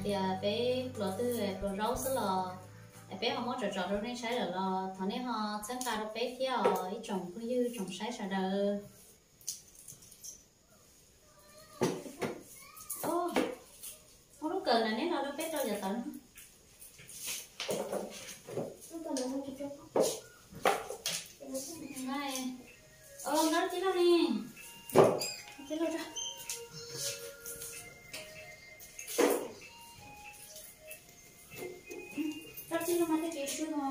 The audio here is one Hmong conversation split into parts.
Tias peb pluas twg pluas zaub xwb los, es peb ho muab tsom tsom rau nej saib lawm los thov nej ho txhawb nqa rau peb thiab os ib tsoom phooj ywg tsoom saib sawv daws. Muab lub kawm ntawm neb los rau peb rau yav tawv no. Nkag tib loj ne. Tib loj. Rau tib loj mas tej kev tshuaj no.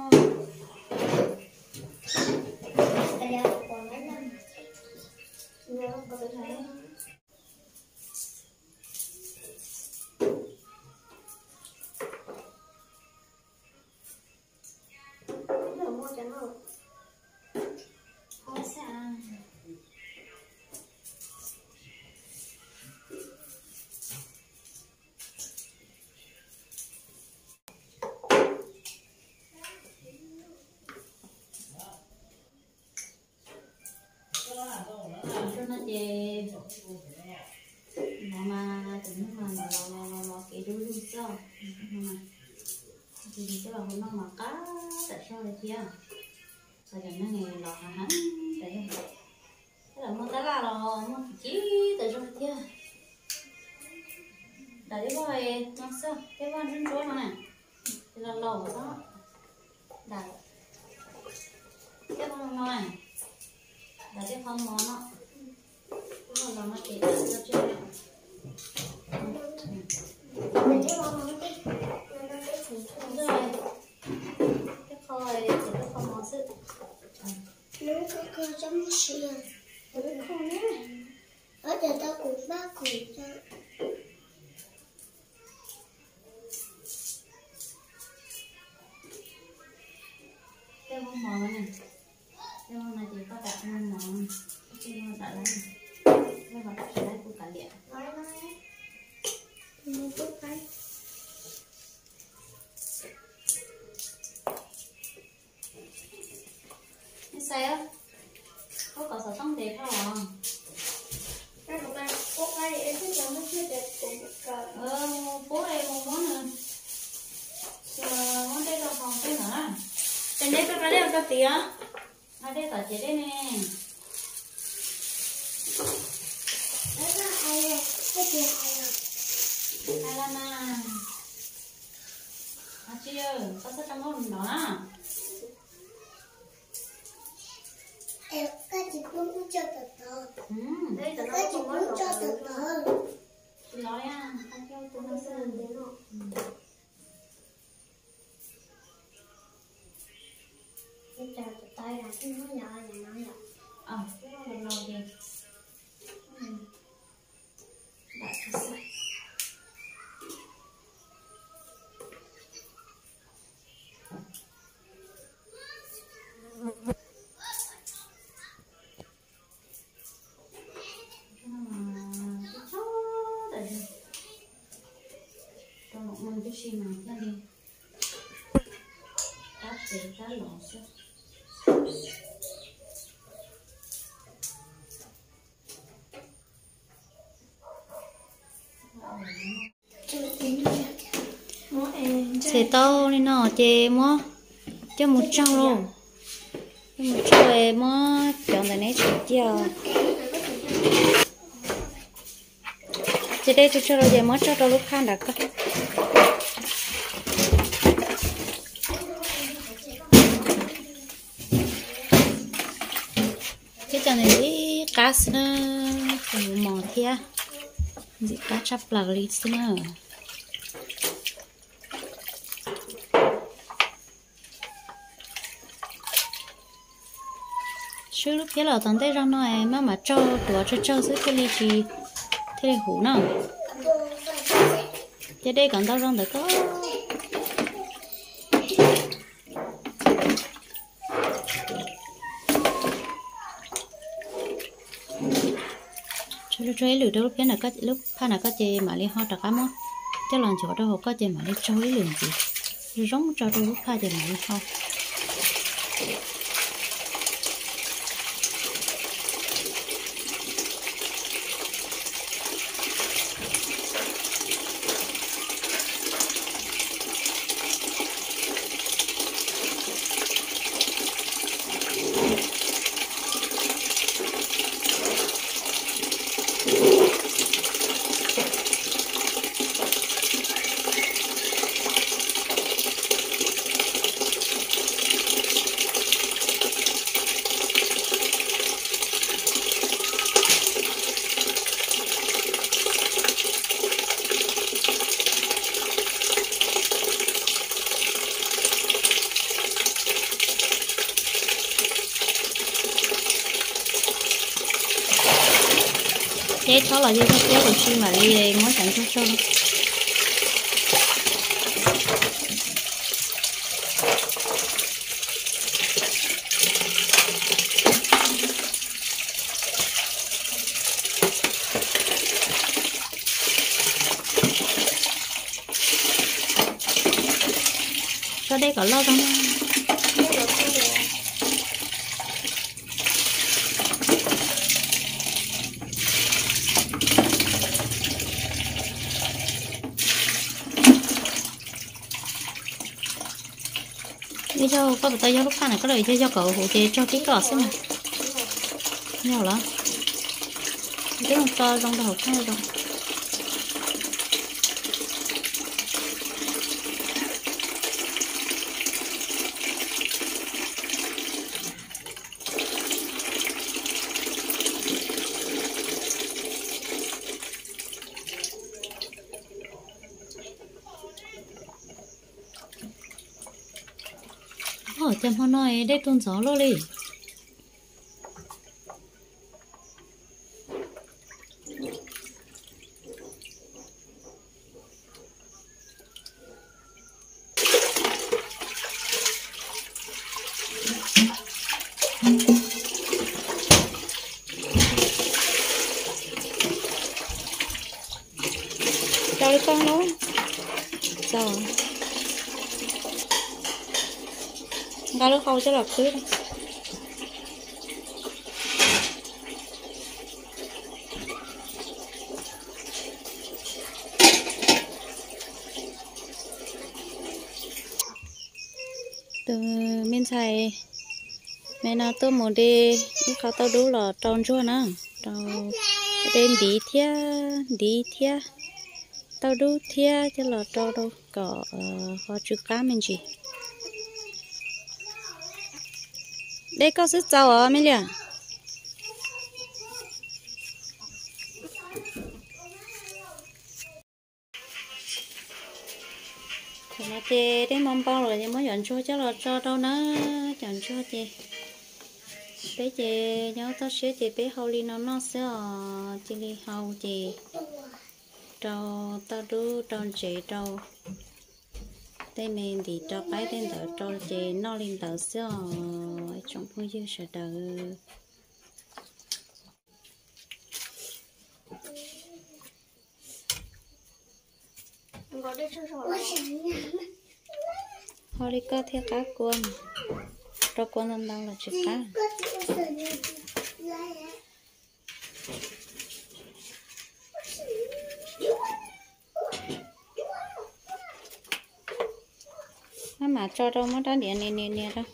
Tus no ces, no mas tus no mas los los los los kev dub lug xwb. Tus no mas, tus no mas qab tam zog li thiab. Qhov cov neeg los hav heev tas zog. Tej lawv muaj tab laj los muaj kim tam zog li thiab. Nram tej voj no xwb, tej voj ntsuab ntsuab no na, ces los laus xwb. Nram tej voj no na, nram tej qhov mov no, los no ces tso tseg. Tej qho, tej qho mov xwb. Lub kho tsob muaj sia, lub kho ne, ob cov tau kuv npaj kuv tso. Tej voj mov ne, tej voj no ces koj dam mov, tej voj dam lawm, tej voj dam tsis laib kuv kav liam. Nej xaiv, pub kom xov tooj ntev dhau os. Mus pub es mus muab nws, muab dej rau hauv tej ntawd na. Ces neb peb nqa dej rau tid os. Nqa dej tom ciav dej ne. Hais los mas. Tsis, koj txhob tso muab nrov na. Koj tsis pub tso tom tod. Koj tsis pub tso tom tod. Tsis los li, koj coj tus no xwb. Ib co tus taib no, no yom, los no ces dam tso xwb. Tib tsob tas zog, rau los no tib si mas thiaj li qab tsev qab los xwb. Txhais tau li no ces muab coj mus tsaug lauj. Coj mus tsaug, muab cov ntawm neb tso cia. Ces dej tsaug tsaug lawm ces muab tso rau lub phaj nram koj. Thiab cov ntawm ntxim qab xwb na, tus mos thiab, ntxim qab tshaj plaws li xwb na. Swb lub phiab los tom ntej zog no, maj mam tsaug, tuav tsawg tsawg xwb thiaj li tsis, thiaj li huv na. Cia dej kom ntau zog ntawd koj. Tsaug ib lwm rau lub phiab, lub phaj nram koj ces mam li ho rov qab muab coj los nchuav rau hauv koj ces mam li tsaug ib lwm ntxiv. Zoo zoo tso rau lub phaj ces mam li ho. Teb tsob los yog tsob tiab, kuv tsis mam li muab cov ntsuag tso. Tso dej kom loj tau na. Yog koj puas tau yog lub qaj na, koj los yog yog kom huv ces tso tib kom xwb mas. Yog los, twb tso zoo rau hauv qaj zoo. Ua cas hmo no dej tuag ntxov luaj li. Rau ib pob lub, txog, nqa lub hau coj los qhwb. Tus me ntxhais me no tuaj mus de ib qho tauj dub los rau ntsuag na, rau de ntiv thiab, ntiv thiab, tauj dub thiab coj los rau rau kom ho tsw qab me ntsis. De koj xwb txaus os me liam. Thaum no ces dej npau npau lawm ces muab cov ntsuag coj los tso rau na. Cov ntsuag ces peb ces nyob toj siab ces peb hau li no noj xwb os, cia li hau ces rau tauj dub, rau ntsev, rau tej me ntiv, rau qaib tej ntawd rau ces noj li ntawd xwb os tsoom phooj ywg sawv daws. Ho li koj thiaj qab kua, rau kua ntau ntau los tsis qab. Maj mam tso rau, muab rab ntiav nias nias nias rau.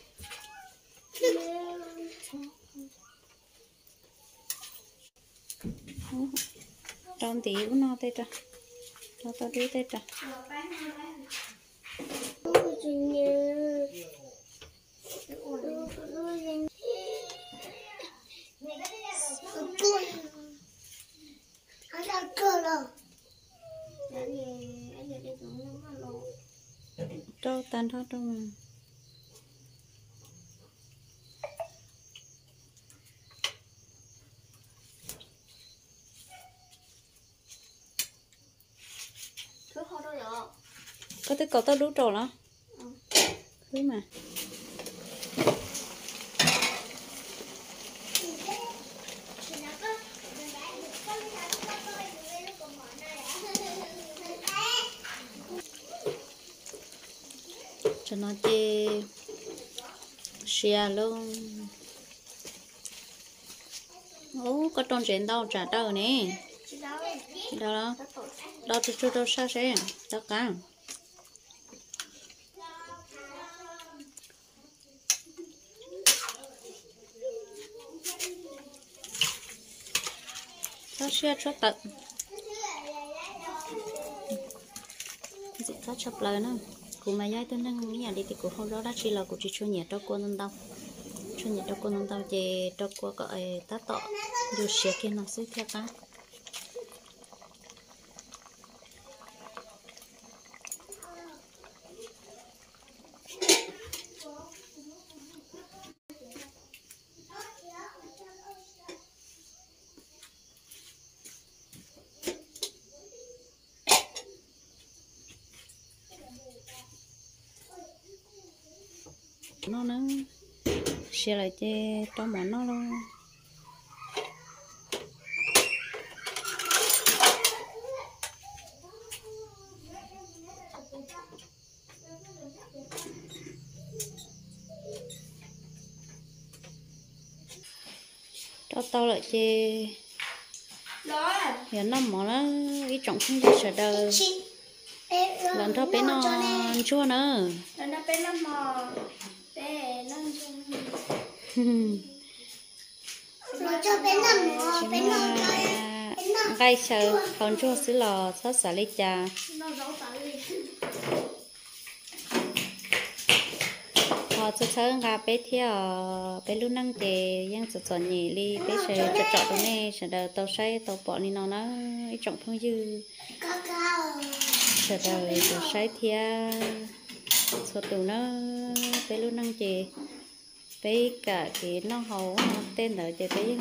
Rau ntiv ub no tej rau, rau tauj dub tej rau. Rau tag nrho rau. Koj twb kaus tauj dub rau los? Khwb mas. Tam no ces siav lauj. Ub, koj rau ntsev ntau tsam daws ne. Tsis daws los? Los tsuag tsuag rau sab seb tau qab. Txhob siab tshuab tawm. Ntxim qab tshaj plaws na. Kuv mas yog ib tug neeg ib yam li tias kuv hau zaub dab tsi los kuv tsis tshua nyiam rau kua ntau ntau. Tshua nyiam rau kua ntau ntau ces rau kua kom tab tom yus siav kiag no xwb thiaj qab. Noj na, siav lawm ces rau mov noj lauj. Rau tau lawm ces yuav noj mov na, ib tsoom phooj ywg sawv daws. Los nrog peb noj ntsuag na. Tsis muaj nqaij xyaw hau ntsuag xwb los txhob xav li cas. Ho txhawb txhawb nqa peb thiab os, peb lub neej ces yeej txom txom nyem li peb sawv tsom tsom rau nej sawv daws tau saib tau pom li no na, ib tsoom phooj ywg sawv daws tau saib thiab txhua tus na, peb lub neej ces peb kam kev noj haus tej ntawd ces peb yeej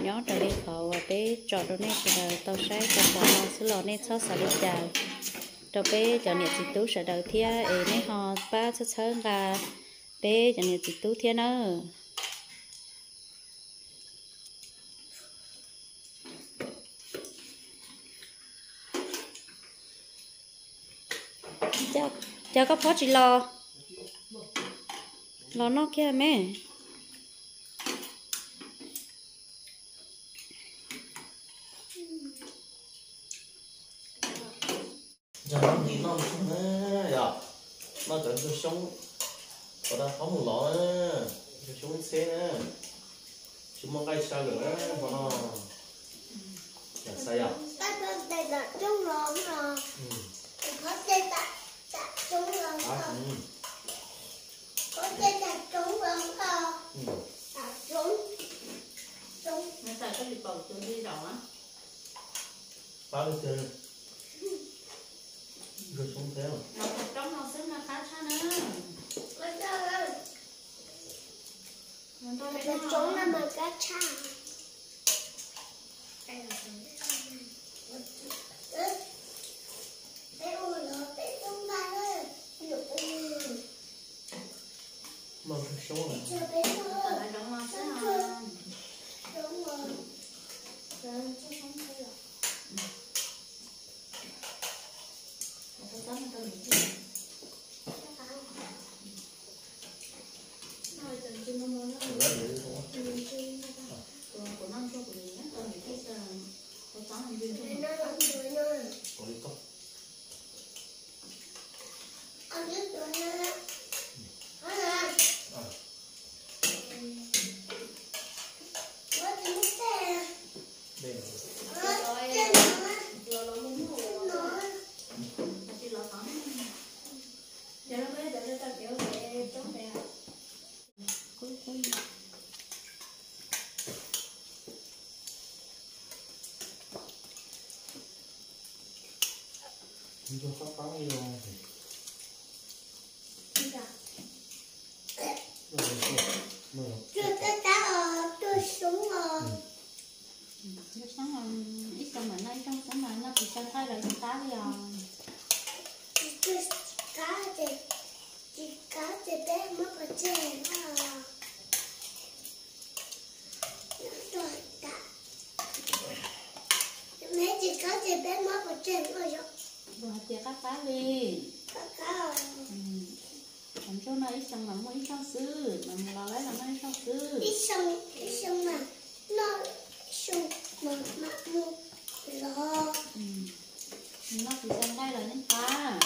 nyob raws li qhov uas peb tsom rau nej sawv daws tau saib tau pom no xwb los nej txhob xav li cas rau peb cov niam txiv tub sawv daws thiab es nej ho pab txhawb txhawb nqa peb cov niam txiv tub thiab nawb. Cas koj phob tsis los, los noj kiag me. Nrog noj nqi noj ntsuag na, yog noj cov ntsuag xyoob, ua dab qhob mus lov na, ntsuag xyoob ntxheb na, tsis muaj nqaij xyaw lawm na, hmo no. Yog xav yog. Pab li tiag, ntsuag xyoob ntxheb. Los cov roob no xwb mas qab tshaj na. Cov roob no mas qab tshaj. Mog ntsuag xyoob. Ntsuag qab qab li os. Ntsuag qab qab os, ntsuag xyoob os. Ntsuag xyoob os, ib xyoo mam noj ib zaug xwb mas noj tsis tau thaij los yeej qab li os. Ntsuag qab ces, tsis qab ces peb muab pov tseg noj. Noj tsis qab ces peb muab pov tseg noj yom. Luag hais tias qab qab li. Qab qab os. Cov ntsuag no ib xyoo mas muaj ib zaug xwb, mas mus los lawm los noj ib zaug xwb. Ib xyoo, ib xyoo mas noj, ib xyoo mas mam mus los. Noj tsis tau nqaij los yeej qab.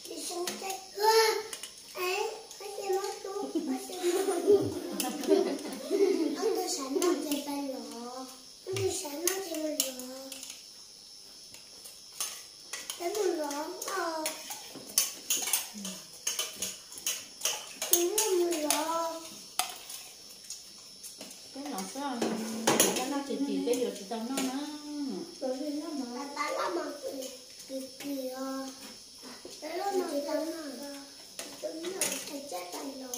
Tsis tau nqaij, es, es, es, ob tug xav noj ces peb los, ob tug xav noj ces mus los. Peb mus los os. Peb mus los. Peb los xwb, peb noj tsis txim peb yuav tsis tau noj na. Pab loj mov kis kis os. Pab loj mov tsis tau noj. Tsis tau noj, es cab tas los,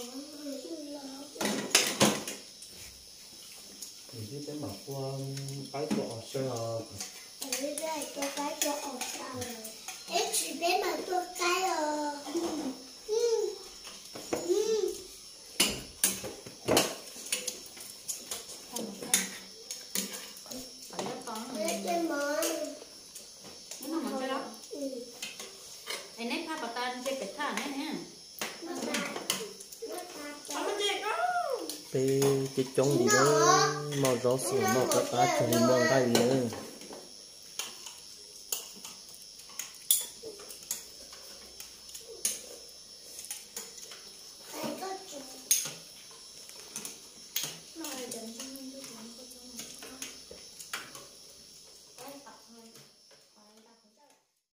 los. Ib pliag peb mam tua qaib tua os sawv os. Ib pliag tua qaib tua os sawv. Ib pliag peb mam tua qaib os. Peb coob coob li na, noj zaub xwb los noj qab qab tsis muaj nqaij li na.